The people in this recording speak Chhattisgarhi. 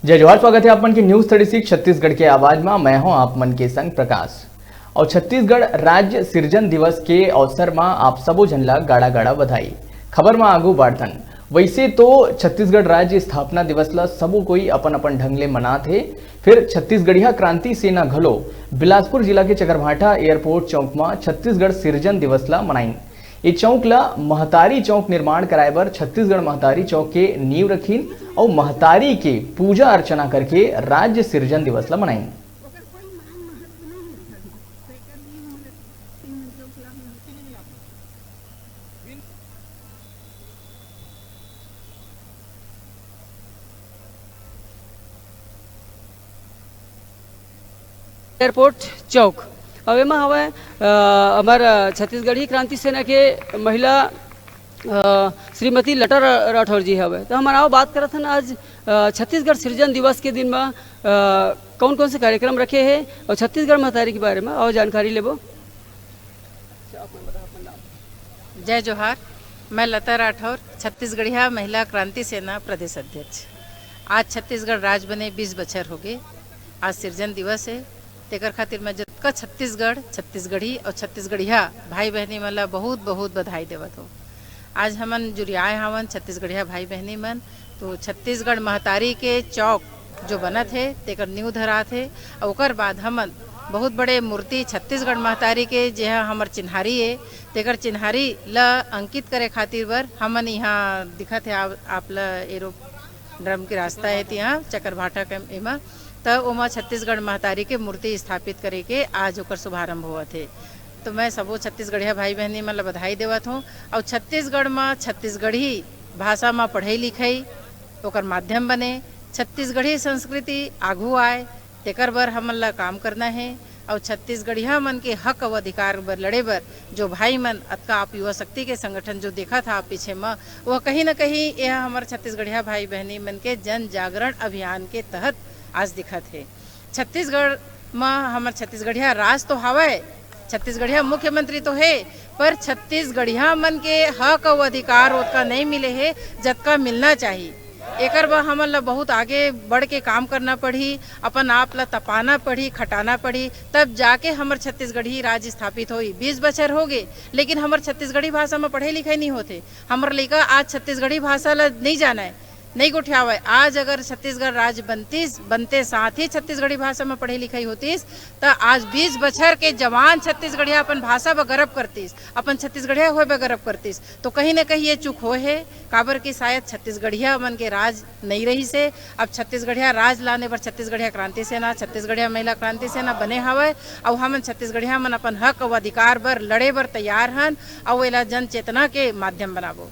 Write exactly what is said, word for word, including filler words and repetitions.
जय जोहार, स्वागत हे आप मन के News Thirty Six छत्तीसगढ़ के आवाज मा। मैं हूं आप मन के संग प्रकाश। अउ छत्तीसगढ़ राज्य सिरजन दिवस के अवसर मा आप सबो झन ला गाड़ा गाड़ा बधाई। खबर मा आगू बढ़थन। वैसे तो छत्तीसगढ़ राज्य स्थापना दिवस ला सबो कोई अपन अपन ढंग ले मनात हे, फिर छत्तीसगढ़िया क्रांति सेना घलो बिलासपुर जिला के चकरभाटा एयरपोर्ट चौक मा छत्तीसगढ़ सिरजन दिवस ला मनाइन। ए चौक ला महतारी चौक निर्माण कराए बर छत्तीसगढ़ महतारी चौक के नींव रखिन अउ महतारी के पूजा अर्चना करके राज्य सिरजन दिवस ला मनाइन। एयरपोर्ट चौक। अब एमा हवय, अ, हमर, अ, छत्तीसगढ़ी क्रांति सेना के महिला, अ, श्रीमती लता रा-, राठौर जी हवय। तो हमन आओ बात करत हन आज, अ, छत्तीसगढ़ सिरजन दिवस के दिन म, अ, कौन-कौन से कार्यक्रम रखे हे अउ छत्तीसगढ़ महतारी के बारे म आओ जानकारी लेबो। जय जोहार, मैं लता राठौर, छत्तीसगढ़िया महिला क्रांति सेना प्रदेश अध्यक्ष। आज छत्तीसगढ़ राज बने बीस बछर होगे। आज सिरजन दिवस हे, तेकर खातिर मैं जतका छत्तीसगढ़, छत्तीसगढ़ी अउ छत्तीसगढ़िया भाई बहिनी मन ला बहुत बहुत बधाई देवत हौं। आज हमन जुरियाए हावन छत्तीसगढ़िया भाई बहिनी मन, तो छत्तीसगढ़ महतारी के चौक जो बनत हे, तेकर नींव धरात हे। अउ ओकर बाद हमन बहुत बड़े मूर्ति छत्तीसगढ़ महतारी के, जे ह हमर चिन्हारी ए, तेकर चिन्हारी ल अंकित करे खातिर बर हमन इहाँ दिखत हे, आप, आप ल एरो ड्रम के रास्ता हे, तिहाँ चकरभाटा के एमा, त ओमा छत्तीसगढ़ महतारी के मूर्ति स्थापित करे के आज ओकर शुभारंभ होवत हे। तो मैं सबो छत्तीसगढ़िया भाई बहिनी मन ल बधाई देवत हौं। अउ छत्तीसगढ़ म छत्तीसगढ़ी भाषा म पढ़ई लिखई ओकर माध्यम बने, छत्तीसगढ़ी संस्कृति आघू आए, तेकर बर हमन ला काम करना हे। अउ छत्तीसगढ़िया मन के हक अउ अधिकार बर लड़े बर जो भाई मन अतका आप युवा शक्ति के संगठन जो देखत हा आप पीछे म, वह कहीं न कहीं यह हमर छत्तीसगढ़िया भाई बहिनी मन के जन जागरण अभियान के तहत आज दिखत हे। छत्तीसगढ़ म हमर छत्तीसगढ़िया राज तो हवय, छत्तीसगढ़िया मुख्यमंत्री तो हे, पर छत्तीसगढ़िया मन के हक अउ अधिकार ओतका नइ मिले हे, जतका मिलना चाही। एकर बर हमन ल बहुत आगे बढ़ के काम करना पड़ही, अपन आप ल तपाना पड़ही, खटाना पड़ही, तब जाके हमर छत्तीसगढ़ी राज स्थापित होही। बीस बछर होगे, लेकिन हमर छत्तीसगढ़ी भाषा म पढ़ई लिखई नइ होत हे। हमर लइका आज छत्तीसगढ़ी भाषा ल नइ जानय, नइ गोठियावय। आज अगर छत्तीसगढ़ राज बनतिस, बनते साथ ही छत्तीसगढ़ी भाषा म पढ़ई लिखई होतिस, त आज बीस बछर के जवान छत्तीसगढ़िया अपन भाषा बर गर्व करतिस, अपन छत्तीसगढ़िया होय बर गर्व करतिस। तो कहीं न कहीं ये चूक होय हे, काबर कि शायद छत्तीसगढ़िया मन के राज नइ रहिस हे। अब छत्तीसगढ़िया राज लाने बर छत्तीसगढ़िया क्रांति सेना, छत्तीसगढ़िया महिला क्रांति सेना बने हवय, अउ हमन छत्तीसगढ़िया मन अपन हक अउ अधिकार बर लड़े बर तैयार हन, अउ एला जन चेतना के माध्यम बनाबो।